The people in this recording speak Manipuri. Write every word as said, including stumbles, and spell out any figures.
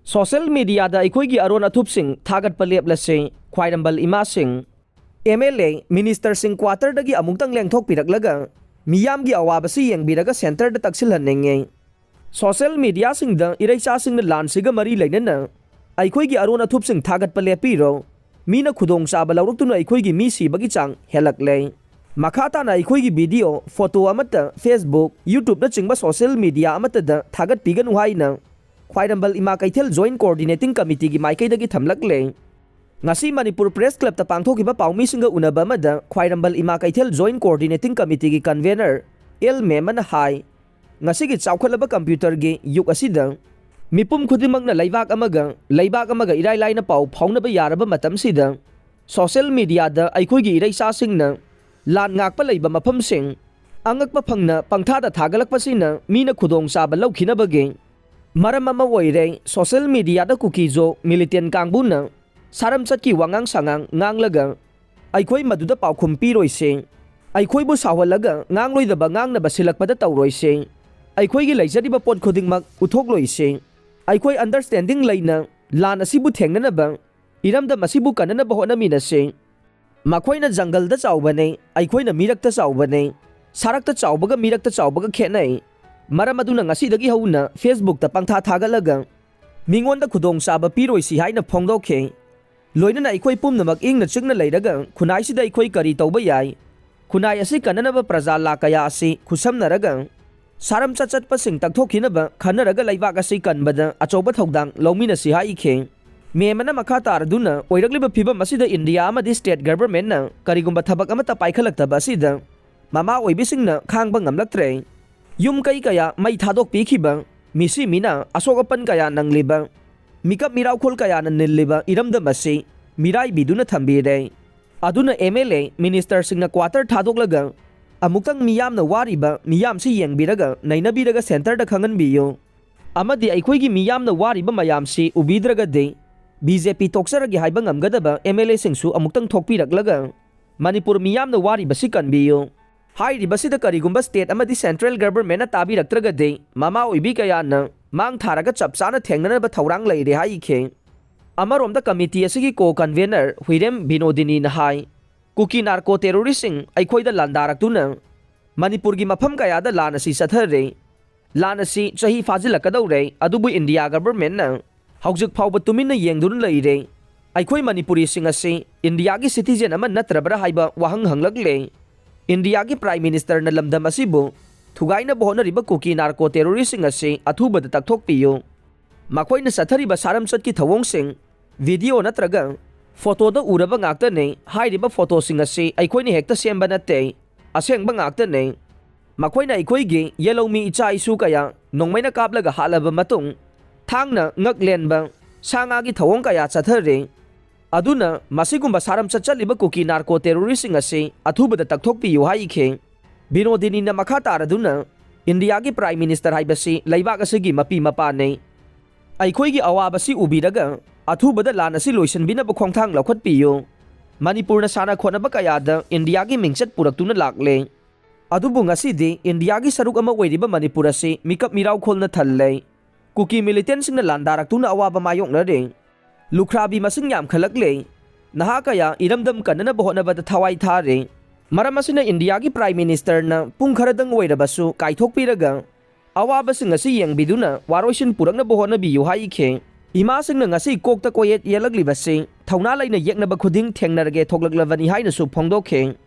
ꯁꯣꯁꯦꯜ ꯃꯤꯗꯤꯌꯥꯗ ꯑꯩꯈꯣꯏꯒꯤ ꯑꯔꯣꯟ ꯑꯊꯨꯞꯁꯤꯡ ꯊꯥꯒꯠꯄ ꯂꯦꯞꯂꯁꯤ꯫ ꯈ꯭ꯋꯥꯏꯔꯝꯕꯜ ꯏꯃꯥꯁꯤꯡ, ꯑꯦꯝ ꯑꯦꯜ ꯑꯦ, ꯃꯤꯅꯤꯁꯇꯔꯁꯤꯡ ꯀ꯭ꯋꯥꯇꯔꯗꯒꯤ ꯑꯃꯨꯛꯇꯪ ꯂꯦꯡꯊꯣꯛꯄꯤꯔꯛꯂꯒ ꯃꯤꯌꯥꯝꯒꯤ ꯑꯋꯥꯕꯁꯤ ꯌꯦꯡꯕꯤꯔꯒ ꯁꯦꯟꯇꯔꯗ ꯇꯛꯁꯤꯜꯍꯟꯅꯤꯡꯉꯤ꯫ ꯁꯣꯁꯦꯜ ꯃꯤꯗꯤꯌꯥꯁꯤꯡꯗ ꯏꯔꯩꯆꯥꯁꯤꯡꯅ ꯂꯥꯟꯁꯤꯒ ꯃꯔꯤ ꯂꯩꯅꯅ ꯑꯩꯈꯣꯏꯒꯤ ꯑꯔꯣꯟ ꯑꯊꯨꯞꯁꯤꯡ ꯊꯥꯒꯠꯄ ꯂꯦꯞꯄꯤꯔꯣ꯫ ꯃꯤꯅ ꯈꯨꯗꯣꯡꯆꯥꯕ ꯂꯧꯔꯛꯇꯨꯅ ꯑꯩꯈꯣꯏꯒꯤ ꯃꯤ ꯁꯤꯕꯒꯤ ꯆꯥꯡ ꯍꯦꯜꯂꯛꯂꯦ꯫ ꯃꯈꯥ ꯇꯥꯅ ꯑꯩꯈꯣꯏꯒꯤ ꯚꯤꯗꯤꯑꯣ, ꯐꯣꯇꯣ ꯑꯃꯠꯇ Facebook, YouTube ꯅꯆꯤꯡꯕ ꯁꯣꯁꯦꯜ ꯃꯤꯗꯤꯌꯥ ꯑꯃꯠꯇꯗ ꯊꯥꯒꯠꯄꯤꯒꯅꯨ ꯍꯥꯏꯅ ꯈ꯭ꯋꯥꯏꯔꯝꯕꯜ ꯏꯃꯥ ꯀꯩꯊꯦꯜ ꯖꯣꯏꯟꯠ ꯀꯣꯑꯣꯔꯗꯤꯅꯦꯇꯤꯡ ꯀꯃꯤꯇꯤꯒꯤ ꯃꯥꯏꯀꯩꯗꯒꯤ ꯊꯝꯂꯛꯂꯦ꯫ ꯉꯁꯤ ꯃꯅꯤꯄꯨꯔ ꯄ꯭ꯔꯦꯁ ꯀ꯭ꯂꯕꯇ ꯄꯥꯡꯊꯣꯛꯈꯤꯕ ꯄꯥꯎꯃꯤꯁꯤꯡꯒ ꯎꯅꯕ ꯑꯃꯗ ꯈ꯭ꯋꯥꯏꯔꯝꯕꯜ ꯏꯃꯥ ꯀꯩꯊꯦꯜ ꯖꯣꯏꯟꯠ ꯀꯣꯑꯣꯔꯗꯤꯅꯦꯇꯤꯡ ꯀꯃꯤꯇꯤꯒꯤ ꯀꯟꯚꯦꯅꯔ ꯑꯦꯜ ꯃꯦꯃꯟꯅ ꯍꯥꯏ, ꯉꯁꯤꯒꯤ ꯆꯥꯎꯈꯠꯂꯕ ꯀꯝꯄ꯭ꯌꯨꯇꯔꯒꯤ ꯌꯨꯒ ꯑꯁꯤꯗ ꯃꯤꯄꯨꯝ ꯈꯨꯗꯤꯡꯃꯛꯅ ꯂꯩꯕꯥꯛ ꯑꯃꯒ ꯂꯩꯕꯥꯛ ꯑꯃꯒ ꯏꯔꯥꯏ ꯂꯥꯏꯅ ꯄꯥꯎ ꯐꯥꯎꯅꯕ ꯌꯥꯔꯕ ꯃꯇꯝꯁꯤꯗ ꯁꯣꯁꯦꯜ ꯃꯤꯗꯤꯌꯥꯗ ꯑꯩꯈꯣꯏꯒꯤ ꯏꯔꯩꯆꯥꯁꯤꯡꯅ ꯂꯥꯟ ꯉꯥꯛꯄ ꯂꯩꯕ ꯃꯐꯝꯁꯤꯡ ꯑꯉꯛꯄ ꯐꯪꯅ ꯄꯪꯊꯥꯗ ꯊꯥꯒꯠꯂꯛꯄꯁꯤꯅ ꯃꯤꯅ ꯈꯨꯗꯣꯡꯆꯥꯕ ꯂꯧꯈꯤꯅꯕꯒꯤ ꯃꯔꯝ ꯑꯃ ꯑꯣꯏꯔꯦ꯫ ꯁꯣꯁꯦꯜ ꯃꯤꯗꯤꯌꯥꯗ ꯀꯨꯀꯤꯖꯣ ꯃꯤꯂꯤꯇꯦꯟ ꯀꯥꯡꯕꯨꯅ ꯁꯥꯔꯝꯆꯠꯀꯤ ꯋꯥꯉꯥꯡ ꯁꯉꯥꯡ ꯉꯥꯡꯂꯒ ꯑꯩꯈꯣꯏ ꯃꯗꯨꯗ ꯄꯥꯎꯈꯨꯝ ꯄꯤꯔꯣꯏꯁꯤ꯫ ꯑꯩꯈꯣꯏꯕꯨ ꯁꯥꯎꯍꯜꯂꯒ ꯉꯥꯡꯂꯣꯏꯗꯕ ꯉꯥꯡꯅꯕ ꯁꯤꯜꯂꯛꯄꯗ ꯇꯧꯔꯣꯏꯁꯤ꯫ ꯑꯩꯈꯣꯏꯒꯤ ꯂꯩꯖꯔꯤꯕ ꯄꯣꯠ ꯈꯨꯗꯤꯡꯃꯛ ꯎꯠꯊꯣꯛꯂꯣꯏꯁꯤ꯫ ꯑꯩꯈꯣꯏ ꯑꯟꯗꯔꯁ꯭ꯇꯦꯟꯗꯤꯡ ꯂꯩꯅ ꯂꯥꯟ ꯑꯁꯤꯕꯨ ꯊꯦꯡꯅꯅꯕ, ꯏꯔꯝꯗꯝ ꯑꯁꯤꯕꯨ ꯀꯟꯅꯅꯕ ꯍꯣꯠꯅꯃꯤꯟꯅꯁꯤ꯫ ꯃꯈꯣꯏꯅ ꯖꯪꯒꯜꯗ ꯆꯥꯎꯕꯅꯤ, ꯑꯩꯈꯣꯏꯅ ꯃꯤꯔꯛꯇ ꯆꯥꯎꯕꯅꯤ꯫ ꯁꯥꯔꯛꯇ ꯆꯥꯎꯕꯒ ꯃꯤꯔꯛꯇ ꯆꯥꯎꯕꯒ ꯈꯦꯠꯅꯩ꯫ ꯃꯔꯝ ꯑꯗꯨꯅ ꯉꯁꯤꯗꯒꯤ ꯍꯧꯅ Facebook ꯇ ꯄꯪꯊꯥ ꯊꯥꯒꯠꯂꯒ ꯃꯤꯉꯣꯟꯗ ꯈꯨꯗꯣꯡꯆꯥꯕ ꯄꯤꯔꯣꯏꯁꯤ ꯍꯥꯏꯅ ꯐꯣꯡꯗꯣꯛꯈꯤ꯫ ꯂꯣꯏꯅꯅ ꯑꯩꯈꯣꯏ ꯄꯨꯝꯅꯃꯛ ꯏꯪꯅ ꯆꯤꯛꯅ ꯂꯩꯔꯒ ꯈꯨꯟꯅꯥꯏꯁꯤꯗ ꯑꯩꯈꯣꯏ ꯀꯔꯤ ꯇꯧꯕ ꯌꯥꯏ? ꯈꯨꯟꯅꯥꯏ ꯑꯁꯤ ꯀꯟꯅꯅꯕ ꯄ꯭ꯔꯖꯥ ꯂꯥꯈ ꯀꯌꯥ ꯑꯁꯤ ꯈꯨꯠꯁꯝꯅꯔꯒ ꯁꯥꯔꯝꯆꯠ ꯆꯠꯄꯁꯤꯡ ꯇꯛꯊꯣꯛꯈꯤꯅꯕ ꯈꯟꯅꯔꯒ ꯂꯩꯕꯥꯛ ꯑꯁꯤ ꯀꯟꯕꯗ ꯑꯆꯧꯕ ꯊꯧꯗꯥꯡ ꯂꯧꯃꯤꯟꯅꯁꯤ ꯍꯥꯏꯈꯤ꯫ ꯃꯦꯃꯟꯅ ꯃꯈꯥ ꯇꯥꯔꯗꯨꯅ ꯑꯣꯏꯔꯛꯂꯤꯕ ꯐꯤꯕꯝ ꯑꯁꯤꯗ ꯏꯟꯗꯤꯌꯥ ꯑꯃꯗꯤ ꯁ꯭ꯇꯦꯠ ꯒꯚꯔꯟꯃꯦꯟꯠꯅ ꯀꯔꯤꯒꯨꯝꯕ ꯊꯕꯛ ꯑꯃꯠꯇ ꯄꯥꯏꯈꯠꯂꯛꯇꯕ ꯑꯁꯤꯗ ꯃꯃꯥ ꯑꯣꯏꯕꯤꯁꯤꯡꯅ ꯈꯥꯡꯕ ꯉꯝꯂꯛꯇ꯭ꯔꯦ꯫ ꯌꯨꯝ ꯀꯩ ꯀꯌꯥ ꯃꯩ ꯊꯥꯗꯣꯛꯄꯤꯈꯤꯕ, ꯃꯤꯁꯤ ꯃꯤꯅ ꯑꯁꯣꯛ ꯑꯄꯟ ꯀꯌꯥ ꯅꯪꯂꯤꯕ, ꯃꯤꯀꯞ ꯃꯤꯔꯥꯎꯈꯣꯜ ꯀꯌꯥꯅ ꯅꯤꯜꯂꯤꯕ ꯏꯔꯝꯗꯝ ꯑꯁꯤ ꯃꯤꯔꯥꯏꯕꯤꯗꯨꯅ ꯊꯝꯕꯤꯔꯦ꯫ ꯑꯗꯨꯅ ꯑꯦꯝ ꯑꯦꯜ ꯑꯦ, ꯃꯤꯅꯤꯁꯇꯔꯁꯤꯡꯅ ꯀ꯭ꯋꯥꯇꯔ ꯊꯥꯗꯣꯛꯂꯒ ꯑꯃꯨꯛꯇꯪ ꯃꯤꯌꯥꯝꯅ ꯋꯥꯔꯤꯕ ꯃꯤꯌꯥꯝꯁꯤ ꯌꯦꯡꯕꯤꯔꯒ ꯅꯩꯅꯕꯤꯔꯒ ꯁꯦꯟꯇꯔꯗ ꯈꯪꯍꯟꯕꯤꯌꯨ꯫ ꯑꯃꯗꯤ ꯑꯩꯈꯣꯏꯒꯤ ꯃꯤꯌꯥꯝꯅ ꯋꯥꯔꯤꯕ ꯃꯌꯥꯝꯁꯤ ꯎꯕꯤꯗ꯭ꯔꯒꯗꯤ ꯕꯤ ꯖꯦ ꯄꯤ ꯇꯣꯛꯆꯔꯒꯦ ꯍꯥꯏꯕ ꯉꯝꯒꯗꯕ ꯑꯦꯝ ꯑꯦꯜ ꯑꯦꯁꯤꯡꯁꯨ ꯑꯃꯨꯛꯇꯪ ꯊꯣꯛꯄꯤꯔꯛꯂꯒ ꯃꯅꯤꯄꯨꯔ ꯃꯤꯌꯥꯝꯅ ꯋꯥꯔꯤꯕꯁꯤ ꯀꯟꯕꯤꯌꯨ꯫ ꯍꯥꯏꯔꯤꯕꯁꯤꯗ ꯀꯔꯤꯒꯨꯝꯕ ꯁ꯭ꯇꯦꯠ ꯑꯃꯗꯤ ꯁꯦꯟꯇ꯭ꯔꯦꯜ ꯒꯚꯔꯟꯃꯦꯟꯠꯅ ꯇꯥꯕꯤꯔꯛꯇ꯭ꯔꯒꯗꯤ ꯃꯃꯥ ꯑꯣꯏꯕꯤ ꯀꯌꯥꯅ ꯃꯥꯡ ꯊꯥꯔꯒ ꯆꯞ ꯆꯥꯅ ꯊꯦꯡꯅꯅꯕ ꯊꯧꯔꯥꯡ ꯂꯩꯔꯦ ꯍꯥꯏꯈꯤ꯫ ꯑꯃꯔꯣꯝꯗ committee ꯑꯁꯤꯒꯤ co-convener ꯍꯨꯏꯔꯦꯝ ꯕꯤꯅꯣꯗꯤꯅꯤꯅ ꯍꯥꯏ, ꯀꯨꯀꯤ narco terroristꯁꯤꯡ ꯑꯩꯈꯣꯏꯗ ꯂꯥꯟꯗꯥꯔꯛꯇꯨꯅ ꯃꯅꯤꯄꯨꯔꯒꯤ ꯃꯐꯝ ꯀꯌꯥꯗ ꯂꯥꯟ ꯑꯁꯤ ꯆꯠꯊꯔꯦ꯫ ꯂꯥꯟ ꯑꯁꯤ ꯆꯍꯤ ꯐꯥꯖꯤꯜꯂꯛꯀꯗꯧꯔꯦ, ꯑꯗꯨꯕꯨ ꯏꯟꯗꯤꯌꯥ governmentꯅ ꯍꯧꯖꯤꯛ ꯐꯥꯎꯕ ꯇꯨꯃꯤꯟꯅ ꯌꯦꯡꯗꯨꯅ ꯂꯩꯔꯦ꯫ ꯑꯩꯈꯣꯏ ꯃꯅꯤꯄꯨꯔꯤꯁꯤꯡ ꯑꯁꯤ ꯏꯟꯗꯤꯌꯥꯒꯤ citizen ꯑꯃ ꯅꯠꯇ꯭ꯔꯕ꯭ꯔꯥ ꯍꯥꯏꯕ ꯋꯥꯍꯪ ꯍꯪꯂꯛꯂꯦ꯫ ꯏꯟꯗꯤꯌꯥꯒꯤ Prime Ministerꯅ ꯂꯝꯗꯝ ꯑꯁꯤꯕꯨ ꯊꯨꯒꯥꯏꯅꯕ ꯍꯣꯠꯅꯔꯤꯕ ꯀꯨꯀꯤ narco terroristꯁꯤꯡ ꯑꯁꯤ ꯑꯊꯨꯕꯗ ꯇꯛꯊꯣꯛꯄꯤꯌꯨ꯫ ꯃꯈꯣꯏꯅ ꯆꯠꯊꯔꯤꯕ ꯁꯥꯔꯝꯆꯠꯀꯤ ꯊꯧꯑꯣꯡꯁꯤꯡ video ꯅꯠꯇ꯭ꯔꯒ photoꯗ ꯎꯔꯕ ꯉꯥꯛꯇꯅꯤ꯫ ꯍꯥꯏꯔꯤꯕ photoꯁꯤꯡ ꯑꯁꯤ ꯑꯩꯈꯣꯏꯅ ꯍꯦꯛꯇ ꯁꯦꯝꯕ ꯅꯠꯇꯦ, ꯑꯁꯦꯡꯕ ꯉꯥꯛꯇꯅꯤ꯫ ꯃꯈꯣꯏꯅ ꯑꯩꯈꯣꯏꯒꯤ ꯌꯦꯜꯍꯧꯃꯤ ꯏꯆꯥ ꯏꯁꯨ ꯀꯌꯥ ꯅꯣꯡꯃꯩꯅ ꯀꯥꯞꯂꯒ ꯍꯥꯠꯂꯕ ꯃꯇꯨꯡ, ꯊꯥꯡꯅ ꯉꯛ ꯂꯦꯟꯕ ꯁꯥ ꯉꯥꯒꯤ ꯊꯧꯑꯣꯡ ꯀꯌꯥ ꯆꯠꯊꯔꯤ꯫ ꯑꯗꯨꯅ ꯃꯁꯤꯒꯨꯝꯕ ꯁꯥꯔꯝꯆꯠ ꯆꯠꯂꯤꯕ ꯀꯨꯀꯤ narco terroristꯁꯤꯡ ꯑꯁꯤ ꯑꯊꯨꯕꯗ ꯇꯛꯊꯣꯛꯄꯤꯌꯨ ꯍꯥꯏꯈꯤ꯫ ꯕꯤꯅꯣꯗꯤꯅꯤꯅ ꯃꯈꯥ ꯇꯥꯔꯗꯨꯅ ꯏꯟꯗꯤꯌꯥꯒꯤ Prime Minister ꯍꯥꯏꯕꯁꯤ ꯂꯩꯕꯥꯛ ꯑꯁꯤꯒꯤ ꯃꯄꯤ ꯃꯄꯥꯅꯤ꯫ ꯑꯩꯈꯣꯏꯒꯤ ꯑꯋꯥꯕꯁꯤ ꯎꯕꯤꯔꯒ ꯑꯊꯨꯕꯗ ꯂꯥꯟ ꯑꯁꯤ ꯂꯣꯏꯁꯤꯟꯕꯤꯅꯕ ꯈꯣꯡꯊꯥꯡ ꯂꯧꯈꯠꯄꯤꯌꯨ꯫ ꯃꯅꯤꯄꯨꯔꯅ ꯁꯥꯟꯅ ꯈꯣꯠꯅꯕ ꯀꯌꯥꯗ ꯏꯟꯗꯤꯌꯥꯒꯤ ꯃꯤꯡꯆꯠ ꯄꯨꯔꯛꯇꯨꯅ ꯂꯥꯛꯂꯦ꯫ ꯑꯗꯨꯕꯨ ꯉꯁꯤꯗꯤ ꯏꯟꯗꯤꯌꯥꯒꯤ ꯁꯔꯨꯛ ꯑꯃ ꯑꯣꯏꯔꯤꯕ ꯃꯅꯤꯄꯨꯔ ꯑꯁꯤ ꯃꯤꯀꯞ ꯃꯤꯔꯥꯎꯈꯣꯜꯅ ꯊꯜꯂꯦ꯫ ꯀꯨꯀꯤ militantꯁꯤꯡꯅ ꯂꯥꯟꯗꯥꯔꯛꯇꯨꯅ ꯑꯋꯥꯕ ꯃꯥꯌꯣꯛꯅꯔꯦ꯫ ꯂꯨꯈ꯭ꯔꯥꯕꯤ ꯃꯁꯤꯡ ꯌꯥꯝꯈꯠꯂꯛꯂꯦ꯫ ꯅꯍꯥ ꯀꯌꯥ ꯏꯔꯝꯗꯝ ꯀꯟꯅꯅꯕ ꯍꯣꯠꯅꯕꯗ ꯊꯋꯥꯏ ꯊꯥꯔꯦ꯫ ꯃꯔꯝ ꯑꯁꯤꯅ ꯏꯟꯗꯤꯌꯥꯒꯤ Prime Ministerꯅ ꯄꯨꯡ ꯈꯔꯗꯪ ꯑꯣꯏꯔꯕꯁꯨ ꯀꯥꯏꯊꯣꯛꯄꯤꯔꯒ ꯑꯋꯥꯕꯁꯤꯡ ꯑꯁꯤ ꯌꯦꯡꯕꯤꯗꯨꯅ ꯋꯥꯔꯣꯏꯁꯤꯟ ꯄꯨꯔꯛꯅꯕ ꯍꯣꯠꯅꯕꯤꯌꯨ ꯍꯥꯏꯈꯤ꯫ ꯏꯃꯥꯁꯤꯡꯅ ꯉꯁꯤ ꯀꯣꯛꯇ ꯀꯣꯌꯦꯠ ꯌꯦꯠꯂꯛꯂꯤꯕꯁꯤ ꯊꯧꯅꯥ ꯂꯩꯅ ꯌꯦꯛꯅꯕ ꯈꯨꯗꯤꯡ ꯊꯦꯡꯅꯔꯒꯦ ꯊꯣꯛꯂꯛꯂꯕꯅꯤ ꯍꯥꯏꯅꯁꯨ ꯐꯣꯡꯗꯣꯛꯈꯤ꯫